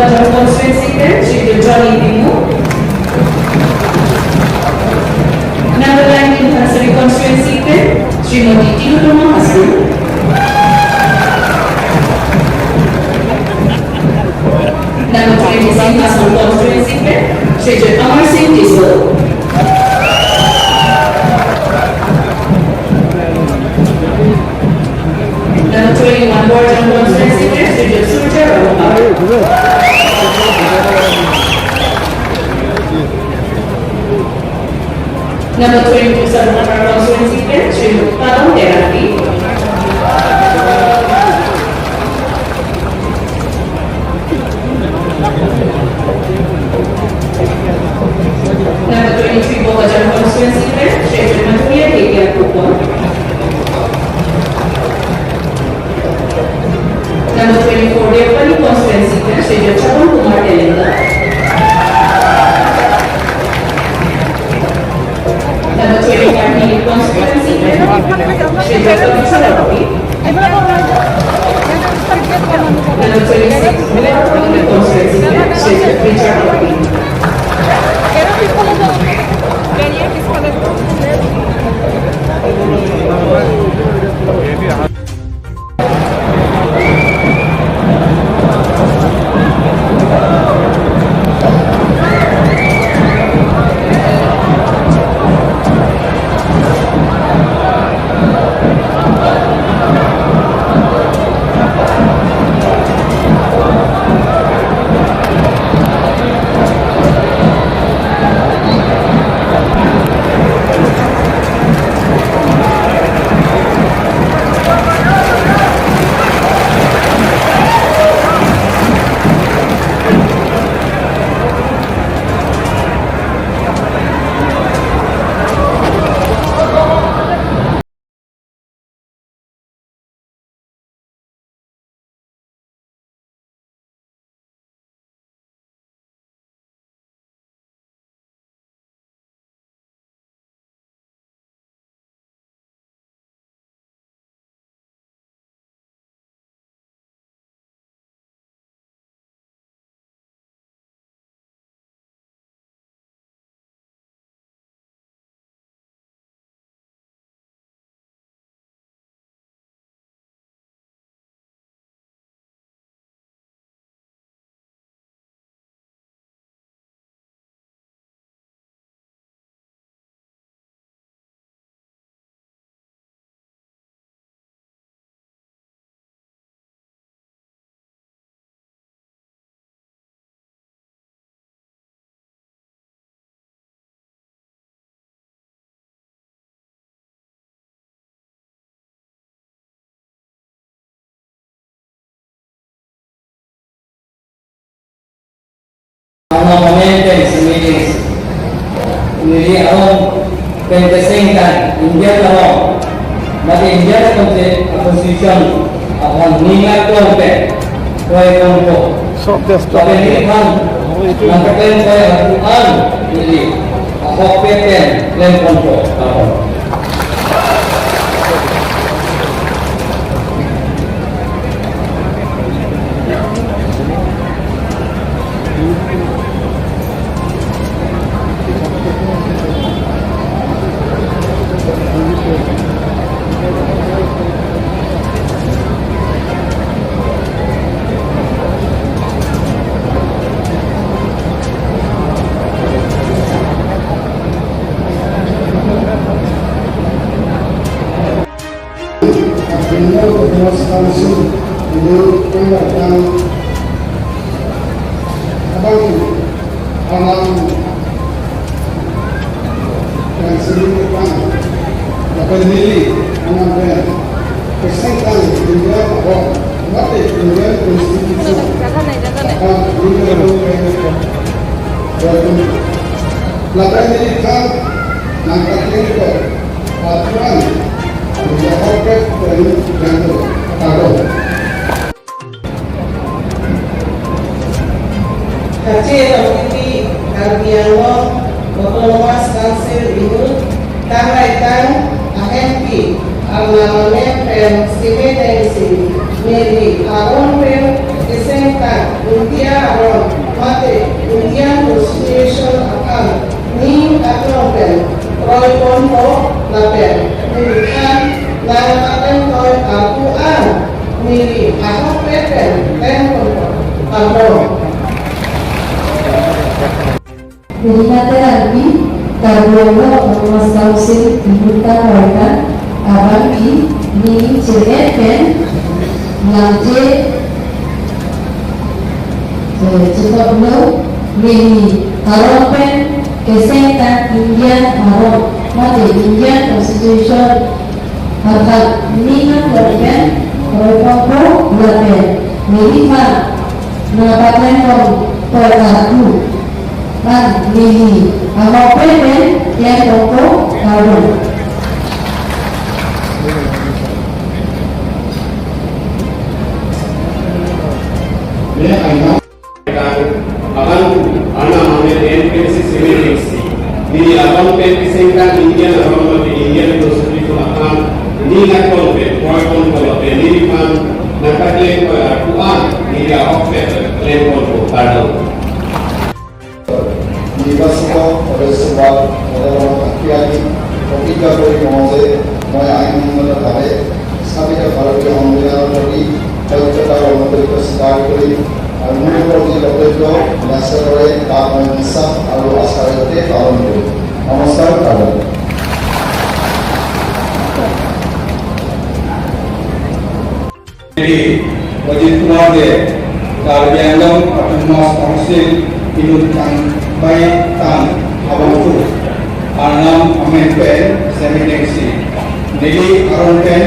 Bokajan constituency pe Shri Johnny Dimu. Number 19 Dhansiri constituency pe Srimati Tilotama Hassan. Number 26 Hassan constituency pe Shri Amar Singh Tiso. Number 21 Borjan constituency pe Shri Surja Rabha. Number 22 Sarvapar constituency pe Shri Padam Terati. Number 23 Bokajan constituency pe Shri Madhurya Dhekia Kupon. Number 24 Deopani constituency pe Shri Chapan Kumar Telenga. Number 25 Nili constituency pe Shri Kavisha Ravi. Number 26 Deopani constituency pe Shri Richard Ravi. Nili ahong pentesengkan India ahong mati India constitution ahong ninga kongpe koi kongpo tapi ni kan nangkapen koi atuan nili ahok peten lem kongpo ahong. Council ini abang alam dan seluruh dapat nili aman dan kesangkan India bahwa mati Indian Constitution lapan nili kan nangkat ko aturan Jakarta dan Jangkau. Kache Karbi Anglong Autonomous Council Inut Tangrai Tang Ahempi Ang Namame Prem Sime Teng. Nili Aron Pen Kesengkan India Aron Mate Indian Constitution Akan Ning Aklong Pen Roy Ponpo Lapen Nili Kan Nang Paten Toy Akuan Nili Ahok Pen Ten Ponpo Aron Nili Karbi Anglong Autonomous Council Inuta Warta Abangki Nili Chegen Pen Langje Chitoklo Nili Aron Pen Kesengkan Indian Aron Mate Indian Constitution Harkat Ningan Pen Roypongpo Lapen Nili Fan Napatlen Pong Toy Atu An Nili Ahok Pen Ken Pongpo Aron. May I now Indian Constitution akan Nina Kolpe, Poikon Kolpe, Nilipan, Nakakle Tuan, Nila Okpe, Lempon Pardon. নিৰ্বাচিত সদস্য হোৱাৰ পদৰ সাক্ষী প্ৰতিজ্ঞা কৰি কওঁ যে মই আইনসন্মতভাৱে স্থাপিত ভাৰতীয় সংবিধানৰ প্ৰতি সত্যতা আৰু আনুগত্য স্বীকাৰ কৰিম আৰু মোৰ ওপৰত যি কৰ্তব্য ন্যস্ত কৰে তাক মই বিশ্বাস আৰু আস্থাৰে সৈতে পালন কৰিম। নমস্কাৰ। পালন Ajit Kumar De, Karbi Anglong Autonomous Council Inut Bai Tan Abangtu, Arnam Amen Pen Semitensi, Nili Aron Pen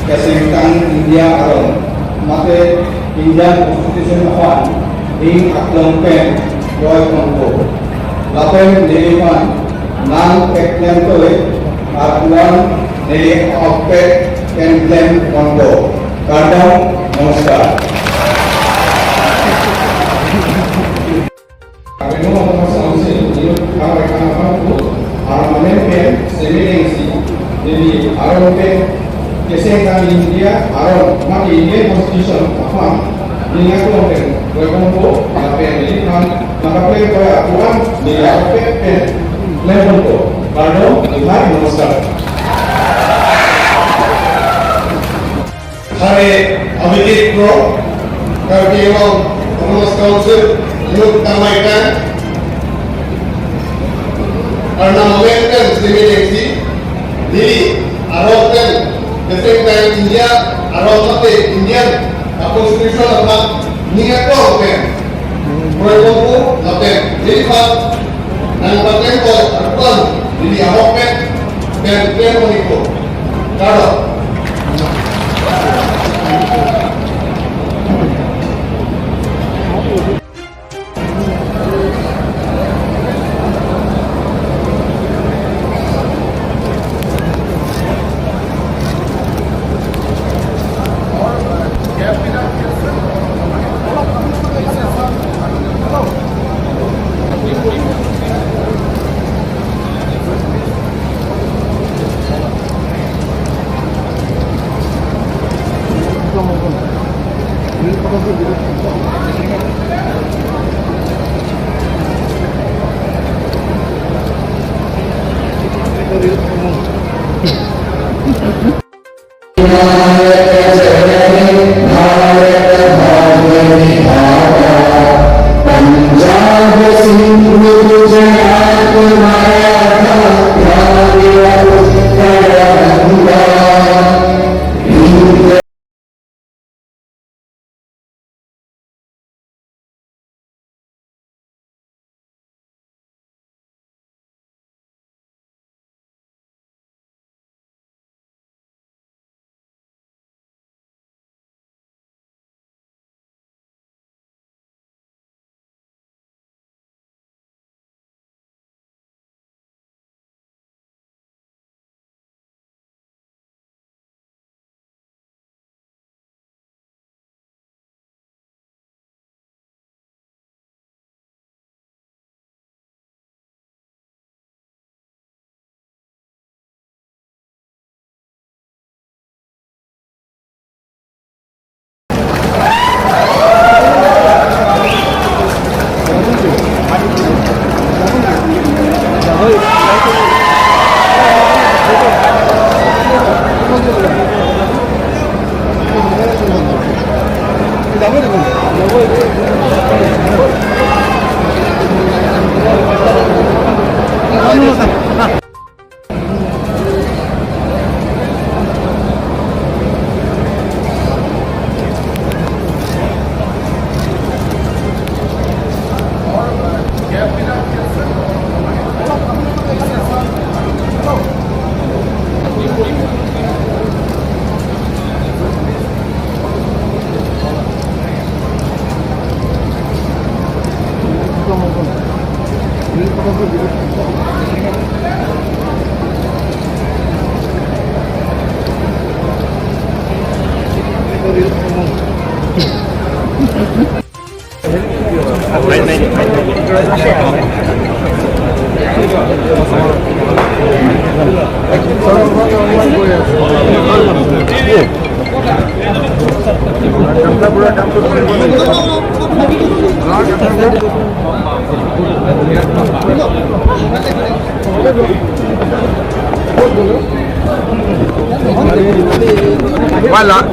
Kesengtang India Aron, Mate Indian Constitution Afan, Ding Aklong Pen Roy Kongko, Lapen Nili Pan, Nang Peklen Toy, Arkuan Nili Okpek Ken Blem Kongko. Kardong, নমস্কাৰ। India Aron Mate Indian Constitution Afan Ningaklong Pen Roy Lapen Nili Fan Nakaple Toy Atuan Nili Okpek Pen Lempon Kardong, নমস্কাৰ। Hare Abhijit Pro, Karbi Anglong Autonomous Council, Inut Tamaitan, Arna Momentum Slimitensi, Nili Aroten, Kesengkan India, Aron Mate Indian Constitution of Ningako Pen, Proykompu Lapen, Nili Fan, Nang Paten Toy Arkuan, Nili Ahok Pen, Pen Pen Moniko. Karo. Punjab Sindhu Gujarat Maratha Uttar Ganga.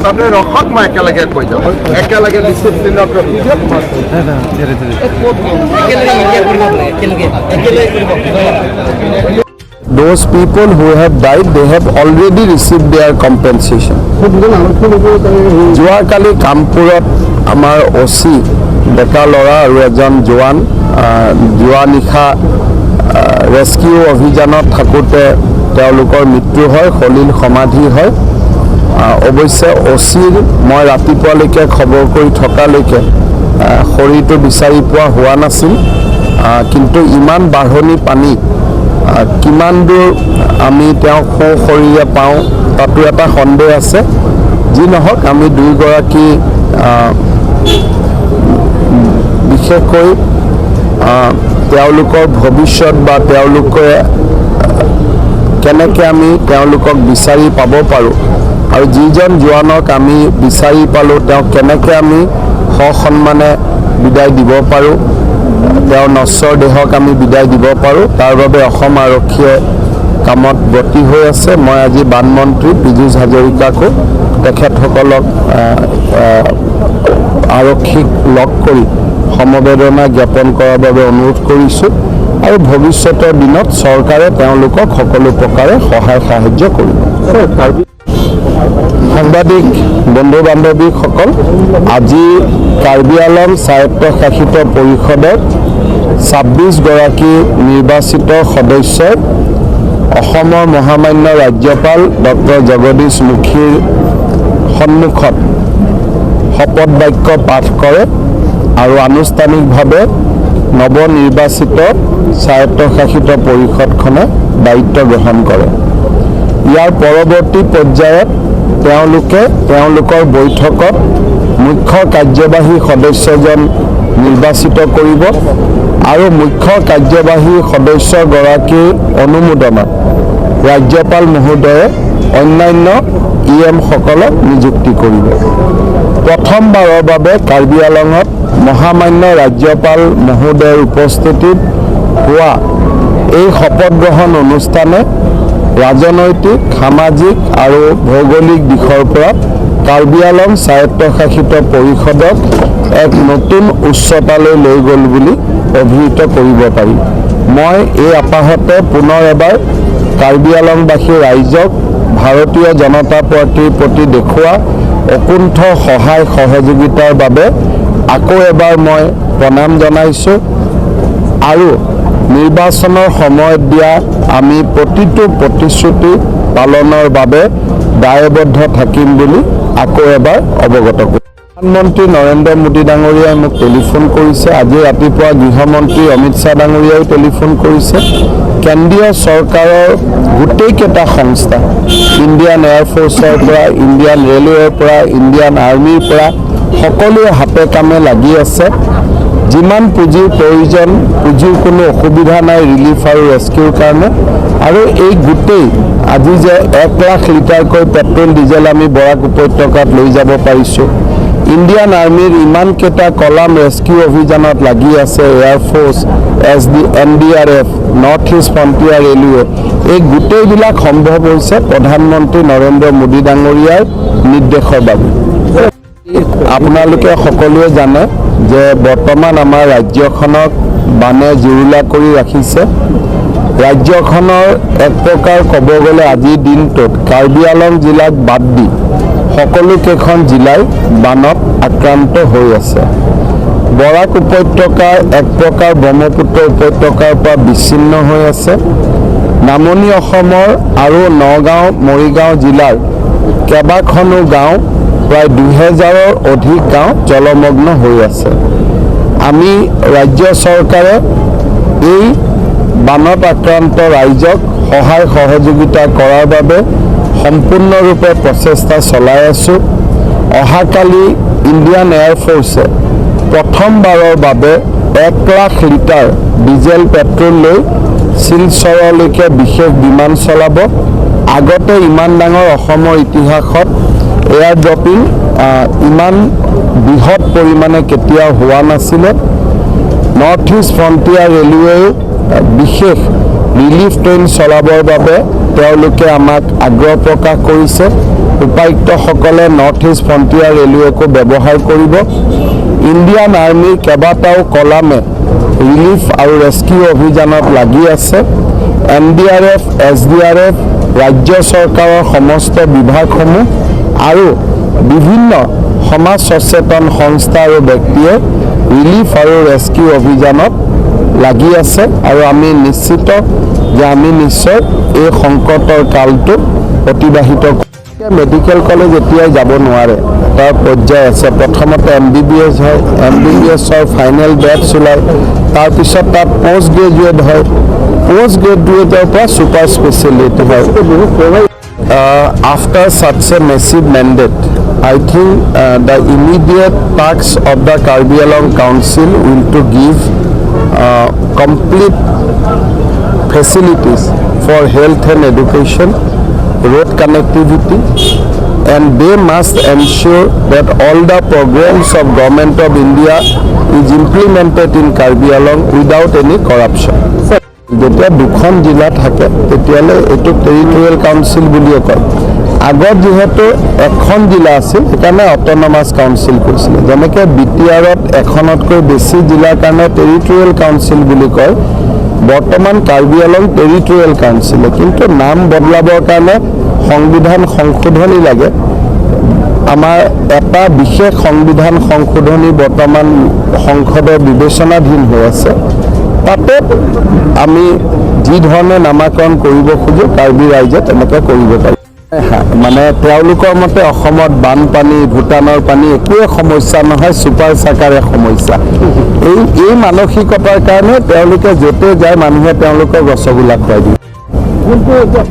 তাতে ৰখক, মই একেলগে কৈ যাম, একেলগে ডিচিপ্লিনত ৰখি দিয়ক। Those people who have died, they have already received their compensation. যোৱাকালি কামপুৰত আমাৰ অ' চি ডেকা ল'ৰা আৰু এজন জোৱান যোৱা নিশা ৰেস্কিউ অভিযানত থাকোঁতে তেওঁলোকৰ মৃত্যু হয়, সলিল সমাধি হয়। অৱশ্যে অ' চিৰ মই ৰাতিপুৱালৈকে খবৰ কৰি থকালৈকে শৰীৰটো বিচাৰি পোৱা হোৱা নাছিল। কিন্তু ইমান বাঢ়নি পানী, কিমান দূৰ আমি তেওঁক সোঁ শৰীৰে পাওঁ, তাতো এটা সন্দেহ আছে। যি নহওক, আমি দুয়োগৰাকী বিশেষকৈ তেওঁলোকৰ ভৱিষ্যত বা তেওঁলোকে কেনেকৈ আমি তেওঁলোকক বিচাৰি পাব পাৰোঁ আৰু যিজন জোৱানক আমি বিচাৰি পালোঁ, তেওঁক কেনেকৈ আমি সসন্মানে বিদায় দিব পাৰোঁ, তেওঁৰ নশ্বৰ দেহক আমি বিদায় দিব পাৰোঁ, তাৰ বাবে অসম আৰক্ষীয়ে কামত ব্ৰতী হৈ আছে। মই আজি বানমন্ত্ৰী পীযুষ হাজৰিকাকো তেখেতসকলক আৰক্ষীক লগ কৰি সমবেদনা জ্ঞাপন কৰাৰ বাবে অনুৰোধ কৰিছোঁ আৰু ভৱিষ্যতৰ দিনত চৰকাৰে তেওঁলোকক সকলো প্ৰকাৰে সহায় সাহায্য কৰিব। সাংবাদিক বন্ধু বান্ধৱীসকল, আজি কাৰ্বি আংলং স্বায়ত্তশাসিত পৰিষদৰ 26 গৰাকী নিৰ্বাচিত সদস্যই অসমৰ মহামান্য ৰাজ্যপাল ডক্টৰ জগদীশ মুখীৰ সন্মুখত শপত বাক্য পাঠ কৰে আৰু আনুষ্ঠানিকভাৱে নৱনিৰ্বাচিত স্বায়ত্তশাসিত পৰিষদখনে দায়িত্ব গ্ৰহণ কৰে। ইয়াৰ পৰৱৰ্তী পৰ্যায়ত তেওঁলোকে তেওঁলোকৰ বৈঠকত মুখ্য কাৰ্যবাহী সদস্যজন নিৰ্বাচিত কৰিব আৰু মুখ্য কাৰ্যবাহী সদস্যগৰাকীৰ অনুমোদনত ৰাজ্যপাল মহোদয়ে অন্যান্য ই এমসকলক নিযুক্তি কৰিব। প্ৰথমবাৰৰ বাবে কাৰ্বি আংলঙত মহামান্য ৰাজ্যপাল মহোদয়ৰ উপস্থিতিত হোৱা এই শপত গ্ৰহণ অনুষ্ঠানে ৰাজনৈতিক, সামাজিক আৰু ভৌগোলিক দিশৰ পৰা কাৰ্বি আংলং স্বায়ত্তশাসিত পৰিষদক এক নতুন উচ্চতালৈ লৈ গ'ল বুলি অভিহিত কৰিব পাৰি। মই এই আপাহতে পুনৰ এবাৰ কাৰ্বি আংলংবাসী ৰাইজক ভাৰতীয় জনতা পাৰ্টীৰ প্ৰতি দেখুওৱা অকুণ্ঠ সহায় সহযোগিতাৰ বাবে আকৌ এবাৰ মই প্ৰণাম জনাইছোঁ আৰু নিৰ্বাচনৰ সময়ত দিয়া আমি প্ৰতিটো প্ৰতিশ্ৰুতি পালনৰ বাবে দায়বদ্ধ থাকিম বুলি আকৌ এবাৰ অৱগত কৰিছোঁ। প্ৰধানমন্ত্ৰী নৰেন্দ্ৰ মোদী ডাঙৰীয়াই মোক টেলিফোন কৰিছে। আজি ৰাতিপুৱা গৃহমন্ত্ৰী অমিত শ্বাহ ডাঙৰীয়াইও টেলিফোন কৰিছে। কেন্দ্ৰীয় চৰকাৰৰ গোটেইকেইটা সংস্থা, ইণ্ডিয়ান এয়াৰফ'ৰ্চৰ পৰা, ইণ্ডিয়ান ৰেলৱেৰ পৰা, ইণ্ডিয়ান আৰ্মীৰ পৰা সকলোৱে হাতে কামে লাগি আছে। যিমান পুঁজিৰ প্ৰয়োজন, পুঁজিৰ কোনো অসুবিধা নাই ৰিলিফ আৰু ৰেস্কিউৰ কাৰণে। আৰু এই গোটেই আজি যে 1 লাখ লিটাৰকৈ পেট্ৰল ডিজেল আমি বৰাক উপত্যকাত লৈ যাব পাৰিছোঁ, ইণ্ডিয়ান আৰ্মীৰ ইমানকেইটা কলাম ৰেস্কিউ অভিযানত লাগি আছে, air force, NDRF, north east frontier railway, এই গোটেইবিলাক সম্ভৱ হৈছে প্ৰধানমন্ত্ৰী নৰেন্দ্ৰ মোদী ডাঙৰীয়াৰ নিৰ্দেশৰ বাবে। আপোনালোকে সকলোৱে জানে যে বৰ্তমান আমাৰ ৰাজ্যখনক বানে জুৰুলা কৰি ৰাখিছে। ৰাজ্যখনৰ এক প্ৰকাৰ ক'ব গ'লে আজিৰ দিনটোত কাৰ্বি আলং জিলাক বাদ দি সকলোকেইখন জিলাই বানত আক্ৰান্ত হৈ আছে। বৰাক উপত্যকাৰ এক প্ৰকাৰ ব্ৰহ্মপুত্ৰ উপত্যকাৰ পৰা বিচ্ছিন্ন হৈ আছে। নামনি অসমৰ আৰু নগাঁও, মৰিগাঁও জিলাৰ কেইবাখনো গাঁও, প্ৰায় 2000ৰ অধিক গাঁও জলমগ্ন হৈ আছে। আমি ৰাজ্য চৰকাৰে এই বানত আক্ৰান্ত ৰাইজক সহায় সহযোগিতা কৰাৰ বাবে সম্পূৰ্ণৰূপে প্ৰচেষ্টা চলাই আছোঁ। অহাকালি ইণ্ডিয়ান এয়াৰফ'ৰ্চে প্ৰথমবাৰৰ বাবে 1 লাখ লিটাৰ ডিজেল পেট্ৰল লৈ শিলচৰলৈকে বিশেষ বিমান চলাব। আগতে ইমান ডাঙৰ অসমৰ ইতিহাসত এয়াৰ ড্ৰপিং ইমান বৃহৎ পৰিমাণে কেতিয়াও হোৱা নাছিলে। নৰ্থ ইষ্ট ফ্ৰণ্টিয়াৰ ৰেলৱেও বিশেষ ৰিলিফ ট্ৰেইন চলাবৰ বাবে তেওঁলোকে আমাক আগ্ৰহ প্ৰকাশ কৰিছে। উপায়ুক্তসকলে নৰ্থ ইষ্ট ফ্ৰণ্টিয়াৰ ৰেলৱেকো ব্যৱহাৰ কৰিব। ইণ্ডিয়ান আৰ্মীৰ কেইবাটাও কলামে ৰিলিফ আৰু ৰেস্কিউ অভিযানত লাগি আছে। এনডিআৰএফ, এছডিআৰএফ, ৰাজ্য চৰকাৰৰ সমস্ত বিভাগসমূহ আৰু বিভিন্ন সমাজ সচেতন সংস্থা আৰু ব্যক্তিয়ে ৰিলিফ আৰু ৰেস্কিউ অভিযানত লাগি আছে আৰু আমি নিশ্চিত যে আমি নিশ্চয় এই সংকটৰ কালটো অতিবাহিত। মেডিকেল কলেজ এতিয়াই যাব নোৱাৰে। তাৰ পৰ্যায় আছে। প্ৰথমতে এমবিবিএছ হয়, এমবিবিএছৰ ফাইনেল বেটছ ওলায়, তাৰপিছত তাত পষ্ট গ্ৰেজুৱেট হয়, পষ্ট গ্ৰেজুৱেটৰ পৰা ছুপাৰ স্পেচিয়েলিটি হয়। After such a massive mandate, I think the immediate task of the Karbi Anglong Council will to give complete facilities for health and education, road connectivity, and they must ensure that all the programs of Government of India is implemented in Karbi Anglong without any corruption. যেতিয়া দুখন জিলা থাকে, তেতিয়াহ'লে এইটোক territorial council বুলিয়ে কয়। আগত যিহেতু এখন জিলা আছিল, সেইকাৰণে অট'নমাছ কাউন্সিল কৈছিলে। যেনেকৈ বিটিআৰত এখনতকৈ বেছি জিলাৰ কাৰণে টেৰিটৰিয়েল কাউন্সিল বুলি কয়। বৰ্তমান কাৰ্বি আলং টেৰিটৰিয়েল কাউন্সিলে, কিন্তু নাম বদলাবৰ কাৰণে সংবিধান সংশোধনী লাগে। আমাৰ এটা বিশেষ সংবিধান সংশোধনী বৰ্তমান সংসদৰ বিবেচনাধীন হৈ আছে। তাতে আমি যি ধৰণে নামাকৰণ কৰিব খোজোঁ, কাৰ্বি ৰাইজে তেনেকৈ কৰিব পাৰিব। মানে তেওঁলোকৰ মতে অসমত বানপানী, ভূটানৰ পানী একোৱে সমস্যা নহয়, ছুপাৰ চাকাৰে সমস্যা। এই মানসিকতাৰ কাৰণে তেওঁলোকে য'তে যায়, মানুহে তেওঁলোকক ৰসগোল্লা খুৱাই দিয়ে।